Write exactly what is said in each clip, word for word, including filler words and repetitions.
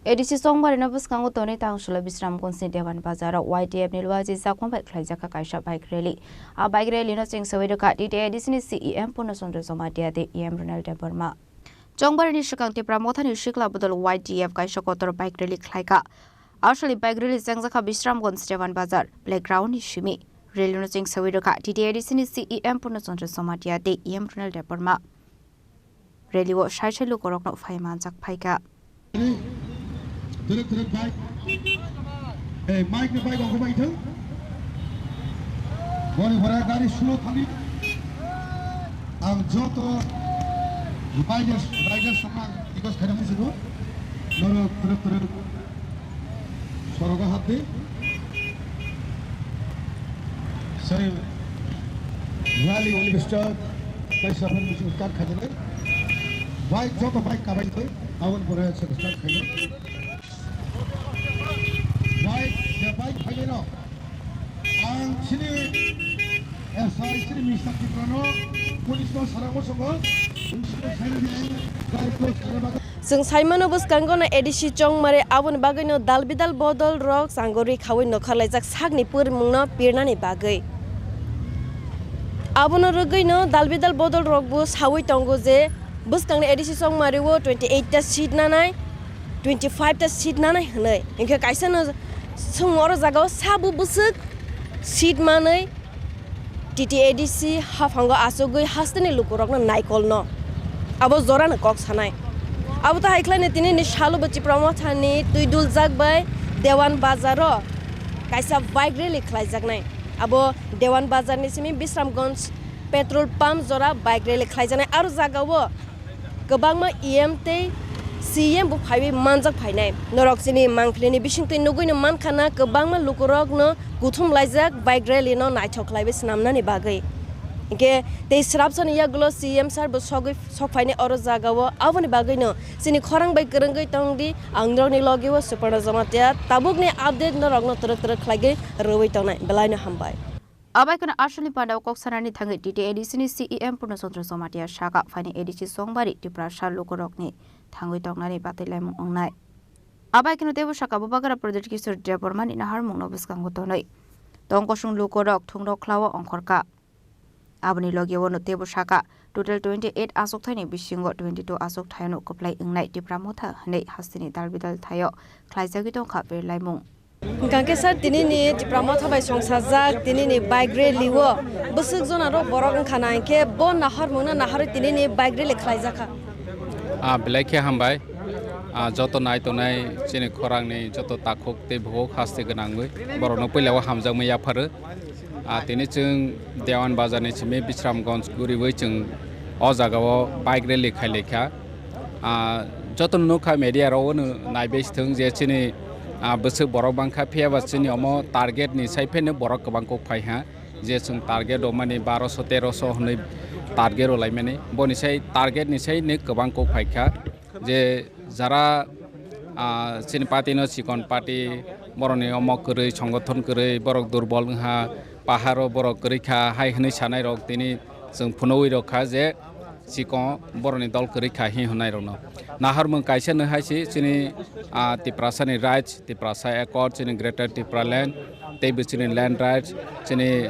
A D C Chongmari no bwskango tonwi tang solo Bisramganj ni Dewan Bazar o Y T F ni luaji jakhong bai khlaijakha kaisa bike rally. A bike rally no chengsawi rwkha T T A D C ni C E M Purna Chandra Jamatia tei E M Ronald Debbarma. Chongmari ni swkang Tipra Motha ni sikla bodol Y T F kaisa kotor bike rally khlaikha. Aswli bike rally chengjakha Bisramganj Dewan Bazar playground ni simi. Rally no chengsawi rwkha T T A D C ni C E M Purna Chandra Jamatia tei E M Ronald Debbarma. Rally o sai sai lukurokno phai manjak phaikha. Twrwk twrwk bike. Eh, mike ni bike ongkho bai thung. Boni bora gari slow thangdi. Ang joto riders, riders samang request khaina musugo. Norok twrwk twrwk. Sorogo hapdi. Sari rally only start. Kaisa phone bising start khaijak nai. Bike joto bike kabai nai. Aboni pore se start khaijak. Bike, je bike khaijak no. Ang sini S I sini Mister Tiprano police no saramo songo. Sini khaina di gari close khaina bagwi. Chwng saimano bwskango no A D C Chongmari aboni bagwino dal bidal bodol rok changori khawi nokharlaijak sakni pwrwngmungno pirnani bagwi. Abono rwgwino dal bidal bodol rokbo sawi tongo je bwskangni A D C Chongmari o twenty eight ta seat nanai, twenty five ta seat nanai hwnwi. Hinkhe kaisa no chwng oro jagao sabo bwswk seat manwi T T A D C haphango achugwi hasteni lukurokno naikolno abo jorano kok sanai. Abo ta hai khlaino tinini salo bo Tipra Mothani twi duljak bai Dewan Bazaro kaisa bike rally khlaijaknai. Abo Dewan Bazarni simi Bisramganj petrol pump jora bike rally khlaijaknai. Aro jagao kwbangma E M tei C E M bo phaiwi manjak phainai. Norok chini mangpilini bisingtwi nugwino mankha na kwbangma lukurokno kuthum laijak bike rally no naithok khlaiwi swnamnani bagwi. Hinkhe tei swrapsani yagulo C E M sir bo sogwi sok phainai oro jagao. Aboni bagwino chini khorang bai kwrwngwi tongdi, ang norokni logio Suparna Jamatia. Tabukni update norokno twrwk twrwk khlaiwi rwui tongnai. Belaino hambai. Abai kheno aswlni pandao kok sanani thangwi T T A D C ni C E M Purna Chandra Jamatia saka phaini A D C Chongmari Tiprasa lukurokni thangwi tongnani batwi laimung wngnai. Abai kheno teibo saka Bubagra Pradyot Kishore Debbarmani naharmungno bwskango tonwi tong kosong lukurok thungrok khlawo ongkhorkha. Aboni logio no teibo saka total twenty eight achukthai ni bisingo twenty two achukthai no kwplai wngnai Tipra Motha hwnwi hasteni dal bidal thaio khlaijagwi tongkha belaimung. Hwnkha khe sir, tinini Tipra Motha bai songsajak tinini bike rally o bwswk jona rok borok wngkha na, hinkhe bo naharmung no naharwi tinini bike rally khlaijakha. Ah, belai khe hambai. Ah, joto nai tongnai chini khorangni joto takhuk tei bukhuk haste gwnangwi borokno puila o hamjakmani yapharo. Ah, tini chwng Dewan Bazar ni simi Bisramganj guriwi chwng o jaga o bike rally khailaikha. Ah, joto no nukha media rok o no naibai thwng je chini, ah, bwswk borok bangkha, phiya ba chini omo target ni sai phano borok kwbang kok phai ha, je chwng target rw mani baroso teroso hwnwi target rw lai mani, boni sai target ni sai ni kwbang kok phai kha. Je jara, ah, chini party no chikon party, borokni omo kwrwi, songothon kwrwi, borok durbol wngha, paharo borok kwrwi kha, hai hwnwi sanai rok tini chwng phunugwi rok kha je chikon borokni dol kwrwi kha hi hwnai rokno. Naharmung kaisa no hai se chini, ah, Tiprasa ni rights, Tiprasa Accord, chini Greater Tipraland, tei bo chini land rights, chini,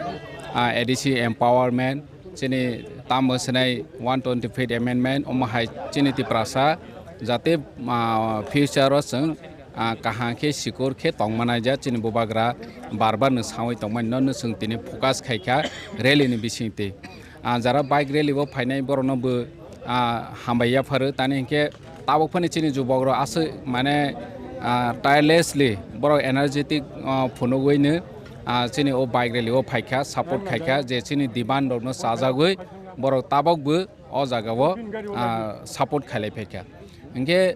ah, A D C empowerment, chini tamo swnai one twenty fifth amendment, omo hai chini Tiprasa jate, ah, future o chwng, ah, kaham khe sikur khe tongmanai ja chini bubagra bar bar no sawi tongmani no, no chwng tini focus khai kha rally ni bising twi. Ah, jara bike rally o phainai borok no bo, ah, hambai yapharo tani hinkhe tabuk phani chini jubok rok aswk mane, ah, tirelessly borok energetic, ah, phunugwi no, ah, chini o bike rally o phaikha, support khaikha, je chini demand rokno chajagwi borok tabukbo o jagao, ah, support khailai phaikha. Hinkhe,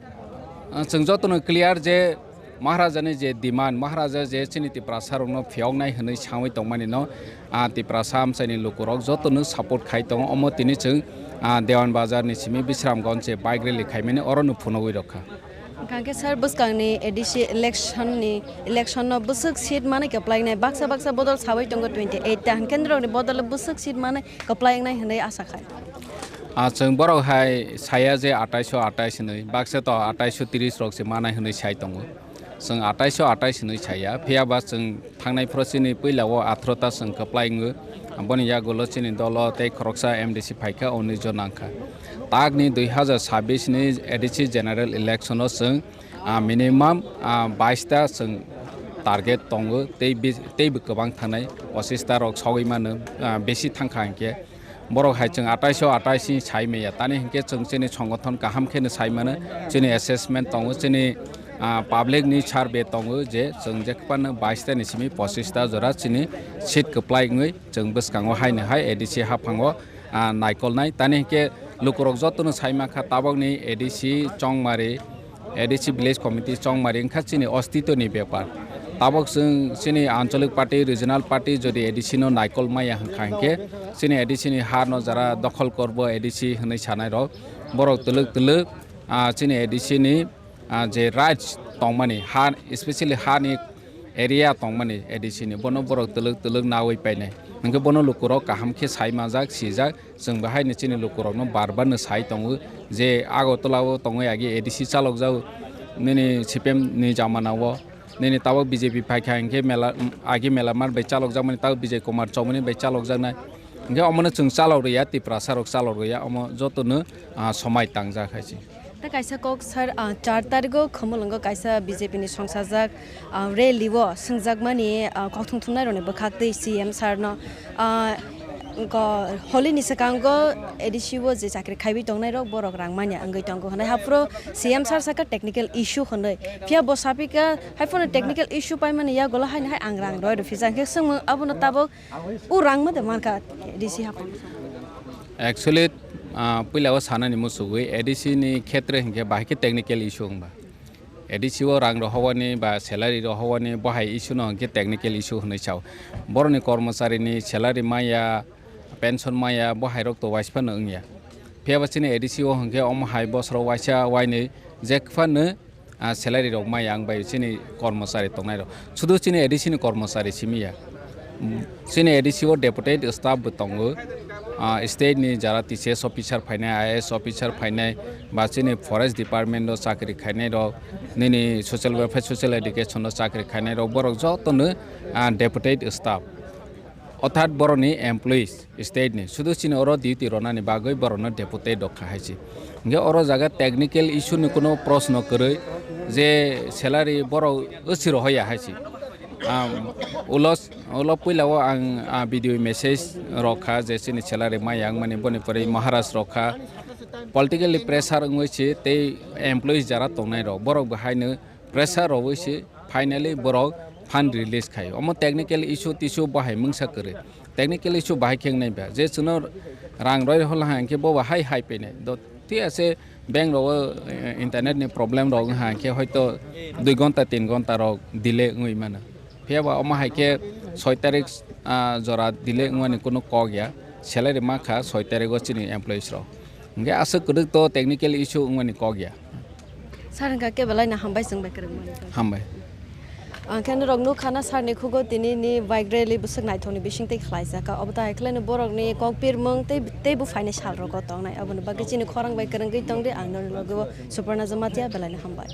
ah, chwng jotono clear je Maharajani je demand, Maharaja je chini Tiprasa rokno phiyoknai hwnwi sawi tongmani no, ah, Tiprasa amchaini lukurok jotono support khai tongo. Omo tini chwng, ah, Dewan Bazar ni simi Bisramganj je bike rally khaimani oro no phunugwi rokha. Hwnkha khe sir, bwskangni A D C election ni, election no bwswk seat mani kwplainai, baksa baksa bodol sawi tongo twenty eight ta, hwnkhe norokni bodol bwswk seat mani kwplainai hwnwi asa khai. Ah, chwng borok hai saya je ataiso atais hinwi, baksa to ataiso tris rok se manai hinwi sai tongo. Chwng ataiso atais hinwi saya, phiya ba chwng thangnai phoro chini puila o atharoh ta chwng kwplai wngo. Aboni yagulo chini dolo tei khoroksa M D C phaikha, unis jon nangkha. Takni dui hazar sabis ni A D C general election o chwng, ah, minimum, ah, bais ta chwng target tongo, tei bi-, tei bo kwbang thangnai, pochis ta rok sogwi mano, ah, besi thangkha hinkhe. Borok hai chwng ataiso atais ni sai maya, tani hinkhe chwng chini songothon kaham kheno sai mano, chini assessment tongo, chini, ah, public ni survey tongo je chwng je phano bais ta ni simi pochis ta jora chini seat kwplai wngwi chwng bwskango haino hai A D C haphango, ah, naikolnai. Tani hinkhe lukurok jotono sai mankha tabokni A D C Chongmari, A D C Village Committee Chongmari wngkha chini ostitoni bepar. Tabok chwng chini anchalik party, regional party jodi A D C no naikol maya hwnkha hinkhe chini A D C ni ha no jara dokhol korbo A D C hwnwi sanai rok. Borok twlwk twlwk, ah, chini A D C ni, ah, je rights tongmani ha, especially ha ni area tongmani A D C ni, bono borok twlwk twlwk nawi painai. Hinkhe bono lukurok kaham khe sai manjak, sijak. Chwng bo haino chini lukurokno bar bar no sai tongo je Agartala o tongwi agi A D C chalokjak, nini C P M ni jamana o, nini tabok B J P phaikha hinkhe mela, agi Melarmar bai chalokjakmani, tabok Bijay Kumar Chowmani bai chalokjaknai. Hinkhe omono chwng chalok rwya, Tiprasa rok chalok rwya, omo jotono, ah, somai tangjak hai se. Tei kaisa kok sir, ah, char tarigo Khumulwngo kaisa B J P ni songsajak, ah, rally o swngjakmani, ah, kokthum thumnai rokni bwkhak twi C M sir no, ah, go-, holi ni swkango A D C o je chakri khaiwi tongnai rok borok rang manya wngwi tongo hwnwi haphuru C M sir saka technical issue hwnwi, phiya bo sapikha haiphano technical issue paimani yagulo haino hai ang rang roi rw phijak hinkhe swngmung abono tabok O rang ma de mankha A D C haphang. Actually, ah, puila o sanani muchugwi A D C ni khetre hinkhe bahai khe technical issue wngba. A D C o rang rohowani ba salary rohowani bo hai issue no hinkhe technical issue hwnwi sao. Boroni kormochari ni salary maya, pension maya bo hai rok to waisphano wngya. Phiya ba chini A D C o hinkhe omo hai bosoro waisa wainwi jekphano ah, salary rok maya ang bai chini kormochari tongnai rok. Sudu chini A D C ni kormochari simi ya. Mm, chini A D C o deputed staff bo tongo. Ah, state ni jara T C S officer phainai, I A S officer phainai, ba chini forest department o chakri khainai rok, nini social welfare, social education o chakri khainai rok, borok joto no, ah, deputed staff. Orthat boroni employees state ni sudu chini oro duty ronani bagwi borokno deputed rok kha hai se. Hinkhe oro jaga technical issue ni kuno proshno kwrwi je salary borok wsi rohoya hai se. Am, ulo, ulo puila o ang, ah, video message rok kha je chini salary maya wngmani boni pore Maharaj rok kha. Politically pressure wngwi se tei employees jara tongnai rok borok bo haino pressure rwui se finally borok fund release khai. Omo technical issue tissue bo hai mungsa kwrwi. Technical issue bahai khe wngnai ba. Je chwngno rang roi hol ha hinkhe bo bahai hai phainai. Do, thik ase bank rogo, eh, internet ni problem rok wng ha hinkhe hoito dui gonta tin gonta rok delay wngwi mano. Phiya ba omo hai khe soi tarik, ah, jora delay wngmani kunu kok ya. Salary ma kha soi tarik o chini employees rok. Hinkhe aswk kwrwk to technical issue wngmani kok ya. Sir, hwnkha khe belai no hambai chwng bai kwrwngmani. Hambai. Ang khe norok nukha na sir ni khugo tini ni bike rally bwswk naithok ni bising tei khlaijak kha. Obo ta hai khlai no borok ni kok pirmung tei, tei bo phainai sal rogo tongnai. Aboni bagwi chini khorang bai kwrwngwi tongdi, ang norok logo Suparna Jamatia, belai no hambai.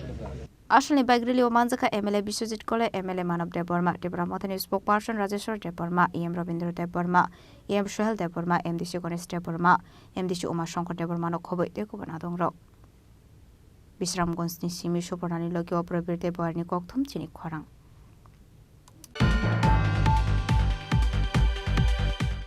Asalni bike rally o manjakha M L A Biswajit Kole, M L A Manav Debbarma, Tipra Mothani spokesperson Rajeshwar Debbarma, E M Rabindra Debbarma, E M Sohel Debbarma, M D C Ganesh Debbarma, M D C Uma Shankar Debbarma no khobwi tei kubun adongrok. Bisramganj ni simi Suparnani logi o Prabir Debbarma ni kokthum chini khorang.